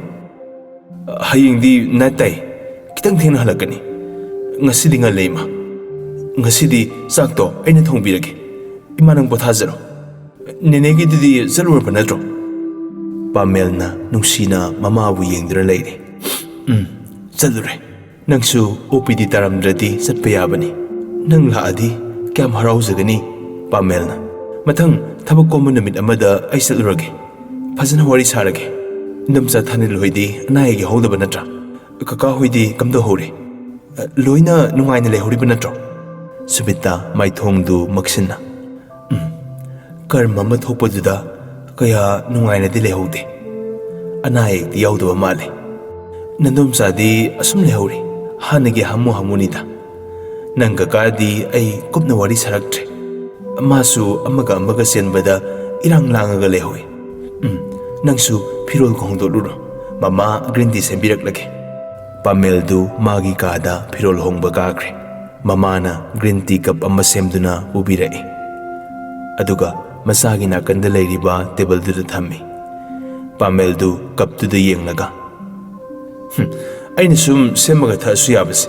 ꯍꯌꯦꯡꯗꯤ ꯅꯥꯏꯠ ꯇꯥꯏ꯫ ꯈꯤꯇꯪ ꯊꯦꯡꯅ ꯍꯜꯂꯛꯀꯅꯤ꯫ ꯉꯁꯤꯗꯤ ꯉꯜꯂꯦ, ꯏꯃꯥ꯫ ꯉꯁꯤꯗꯤ ꯆꯥꯛꯇꯣ ꯑꯩꯅ ꯊꯣꯡꯕꯤꯔꯒꯦ꯫ ꯏꯃꯥ, ꯅꯪ ꯄꯣꯊꯥꯖꯔꯣ꯫ ꯅꯦꯅꯦꯒꯤꯗꯨꯗꯤ ꯆꯠꯂꯨꯔꯕ ꯅꯠꯇ꯭ꯔꯣ?" ꯄꯥꯃꯦꯜꯅ ꯅꯨꯡꯁꯤꯅ ꯃꯃꯥꯕꯨ ꯌꯦꯡꯗꯨꯅ ꯂꯩꯔꯤ꯫ "ꯎꯝ, ꯆꯠꯂꯨꯔꯦ꯫ ꯅꯪꯁꯨ ꯑꯣ ꯄꯤ ꯗꯤ ꯇꯥꯔꯝꯗ꯭ꯔꯗꯤ ꯆꯠꯄ ꯌꯥꯕꯅꯤ꯫ ꯅꯪ ꯂꯥꯛꯑꯗꯤ ꯀꯌꯥꯝ ꯍꯔꯥꯎꯖꯒꯅꯤ, ꯄꯥꯃꯦꯜꯅ꯫ ꯃꯊꯪ ꯊꯕꯛ ꯀꯣꯝꯕ ꯅꯨꯃꯤꯠ ꯑꯃꯗ ꯑꯩ ꯆꯠꯂꯨꯔꯒꯦ꯫ ꯐꯖꯅ ꯋꯥꯔꯤ ꯁꯥꯔꯒꯦ꯫ ꯏꯟꯗꯣꯝꯆꯥ ꯊꯥꯅꯤꯜ ꯍꯣꯏꯗꯤ ꯑꯅꯥ ꯑꯌꯦꯛ ꯌꯥꯎꯍꯧꯗꯕ ꯅꯠꯇ꯭ꯔꯥ? ꯀꯀꯥ ꯍꯣꯏꯗꯤ ꯀꯝꯗꯧꯍꯧꯔꯤ? ꯂꯣꯏꯅ ꯅꯨꯡꯉꯥꯏꯅ ꯂꯩꯍꯧꯔꯤꯕ ꯅꯠꯇ꯭ꯔꯣ?" ꯁꯨꯃꯤꯇꯥ ꯃꯥꯏꯊꯣꯡꯗꯨ ꯃꯛꯁꯤꯟꯅ, "ꯎꯝ, ꯀꯔꯝ ꯑꯃ ꯊꯣꯛꯄꯗꯨꯗ ꯀꯌꯥ ꯅꯨꯡꯉꯥꯏꯅꯗꯤ ꯂꯩꯍꯧꯗꯦ꯫ ꯑꯅꯥ ꯑꯌꯦꯛꯇꯤ ꯌꯥꯎꯗꯕ ꯃꯥꯜꯂꯦ꯫ ꯅꯟꯗꯣꯝꯆꯥꯗꯤ ꯑꯁꯨꯝ ꯂꯩꯍꯧꯔꯤ, ꯍꯥꯟꯅꯒꯤ ꯍꯥꯃꯨ ꯍꯥꯃꯨꯅꯤꯗ꯫ ꯅꯪ ꯀꯀꯥꯗꯤ ꯑꯩ ꯀꯨꯞꯅ ꯋꯥꯔꯤ ꯁꯥꯔꯛꯇ꯭ꯔꯦ꯫ ꯃꯥꯁꯨ ꯑꯃꯒ ꯑꯃꯒ ꯆꯦꯟꯕꯗ ꯏꯔꯥꯡ ꯂꯥꯡꯉꯒ ꯂꯩꯍꯧꯏ꯫ ꯎꯝ, ꯅꯪꯁꯨ ꯐꯤꯔꯣꯜ ꯍꯣꯡꯗꯣꯛꯂꯨꯔꯣ꯫ ꯃꯃꯥ ꯒ꯭ꯔꯤꯟ ꯇꯤ ꯁꯦꯝꯕꯤꯔꯛꯂꯒꯦ꯫" ꯄꯥꯃꯦꯜꯗꯨ ꯃꯥꯒꯤ ꯀꯥꯗ ꯐꯤꯔꯣꯜ ꯍꯣꯡꯕ ꯀꯥꯈ꯭ꯔꯦ꯫ ꯃꯃꯥꯅ ꯒ꯭ꯔꯤꯟ ꯇꯤ ꯀꯞ ꯑꯃ ꯁꯦꯝꯗꯨꯅ ꯄꯨꯕꯤꯔꯛꯏ꯫ ꯑꯗꯨꯒ ꯃꯆꯥꯒꯤ ꯅꯥꯀꯟꯗ ꯂꯩꯔꯤꯕ ꯇꯦꯕꯜꯗꯨꯗ ꯊꯝꯃꯤ꯫ ꯄꯥꯃꯦꯜꯗꯨ ꯀꯞꯇꯨꯗ ꯌꯦꯡꯂꯒ, "ꯍꯨꯝ, ꯑꯩꯅ ꯁꯨꯝ ꯁꯦꯝꯃꯒ ꯊꯛꯑꯁꯨ ꯌꯥꯕꯁꯦ꯫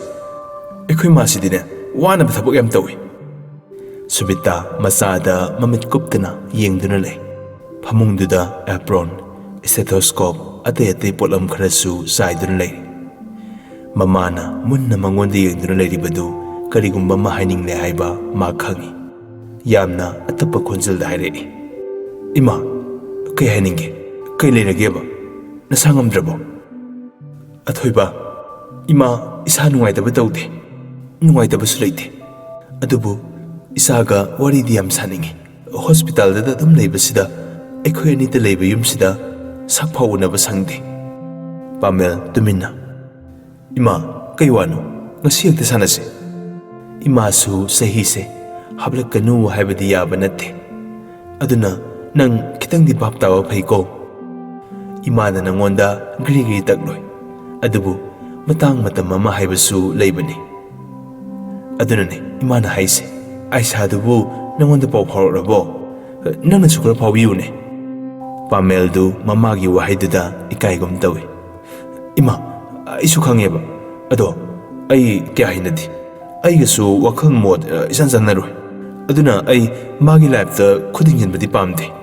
ꯑꯩꯈꯣꯏ ꯃꯥꯁꯤꯗꯤꯅꯦ, ꯋꯥꯅꯕ ꯊꯕꯛ ꯌꯥꯝ ꯇꯧꯏ꯫" ꯁꯨꯕꯤꯇꯥ ꯃꯆꯥꯗ ꯃꯃꯤꯠ ꯀꯨꯞꯇꯅ ꯌꯦꯡꯗꯨꯅ ꯂꯩ꯫ ꯐꯃꯨꯡꯗꯨꯗ ꯑꯦꯄ꯭ꯔꯣꯟ, ꯁ꯭ꯇꯦꯊꯣꯁꯀꯣꯞ, ꯑꯇꯩ ꯑꯇꯩ ꯄꯣꯠꯂꯝ ꯈꯔꯁꯨ ꯆꯥꯏꯗꯨꯅ ꯂꯩꯔꯤ꯫ ꯃꯃꯥꯅ ꯃꯨꯟꯅ ꯃꯉꯣꯟꯗ ꯌꯦꯡꯗꯨꯅ ꯂꯩꯔꯤꯕꯗꯨ ꯀꯔꯤꯒꯨꯝꯕ ꯑꯃ ꯍꯥꯏꯅꯤꯡꯂꯦ ꯍꯥꯏꯕ ꯃꯥ ꯈꯪꯏ꯫ ꯌꯥꯝꯅ ꯑꯇꯞꯄ ꯈꯣꯟꯖꯦꯜꯗ ꯍꯥꯏꯔꯛꯏ, "ꯏꯃꯥ, ꯀꯩ ꯍꯥꯏꯅꯤꯡꯒꯦ? ꯀꯩ ꯂꯩꯔꯒꯦꯕ? ꯅꯁꯥ ꯉꯝꯗ꯭ꯔꯕꯣ?" "ꯑꯊꯣꯏꯕ, ꯏꯃꯥ ꯏꯁꯥ ꯅꯨꯡꯉꯥꯏꯇꯕ ꯇꯧꯗꯦ, ꯅꯨꯡꯉꯥꯏꯇꯕꯁꯨ ꯂꯩꯇꯦ꯫ ꯑꯗꯨꯕꯨ ꯏꯆꯥꯒ ꯋꯥꯔꯤꯗꯤ ꯌꯥꯝ ꯁꯥꯅꯤꯡꯉꯤ꯫ ꯍꯣꯁꯄꯤꯇꯥꯜꯗꯗ ꯑꯗꯨꯝ ꯂꯩꯕꯁꯤꯗ ꯑꯩꯈꯣꯏ ꯑꯅꯤꯇ ꯂꯩꯕ ꯌꯨꯝꯁꯤꯗ ꯁꯛ ꯐꯥꯎ ꯎꯅꯕ ꯁꯪꯗꯦ꯫" ꯄꯥꯃꯦꯜ ꯇꯨꯃꯤꯟꯅ, "ꯏꯃꯥ, ꯀꯩ ꯋꯥꯅꯣ? ꯉꯁꯤ ꯍꯦꯛꯇ ꯁꯥꯟꯅꯁꯤ꯫" "ꯏꯃꯥꯁꯨ ꯆꯍꯤꯁꯦ ꯍꯥꯞꯂꯛꯀꯅꯨ ꯍꯥꯏꯕꯗꯤ ꯌꯥꯕ ꯅꯠꯇꯦ꯫ ꯑꯗꯨꯅ ꯅꯪ ꯈꯤꯇꯪꯗꯤ ꯚꯥꯞ ꯇꯥꯕ ꯐꯩꯀꯣ꯫ ꯏꯃꯥꯅ ꯅꯪꯉꯣꯟꯗ ꯒ꯭ꯔꯤ ꯒ꯭ꯔꯤ ꯇꯛꯂꯣꯏ꯫ ꯑꯗꯨꯕꯨ ꯃꯇꯥꯡ ꯃꯇꯝ ꯑꯃ ꯍꯥꯏꯕꯁꯨ ꯂꯩꯕꯅꯤ꯫ ꯑꯗꯨꯅꯅꯦ ꯏꯃꯥꯅ ꯍꯥꯏꯁꯦ, "ꯑꯥꯏꯁꯥꯗꯨꯕꯨ ꯅꯪꯉꯣꯟꯗ ꯄꯥꯎ ꯐꯥꯎꯔꯛꯂꯕꯣ? ꯅꯪꯅꯁꯨ ꯈꯔ ꯐꯥꯎꯕꯤꯌꯨꯅꯦ꯫" ꯄꯥꯃꯦꯜꯗꯨ ꯃꯃꯥꯒꯤ ꯋꯥꯍꯩꯗꯨꯗ ꯏꯀꯥꯏꯒꯨꯝ ꯇꯧꯏ꯫ "ꯏꯃꯥ, ꯑꯩꯁꯨ ꯈꯪꯉꯦꯕ꯫ ꯑꯗꯣ ꯑꯩ ꯀꯌꯥ ꯍꯩꯅꯗꯦ꯫ ꯑꯩꯒꯁꯨ ꯋꯥꯈꯜ ꯃꯣꯠ, ꯑ, ꯏꯆꯥꯟ ꯆꯥꯟꯅꯔꯣꯏ꯫ ꯑꯗꯨꯅ ꯑꯩ ꯃꯥꯒꯤ ꯂꯥꯏꯐꯇ ꯈꯨꯠ ꯊꯤꯡꯖꯤꯟꯕꯗꯤ ꯄꯥꯝꯗꯦ꯫"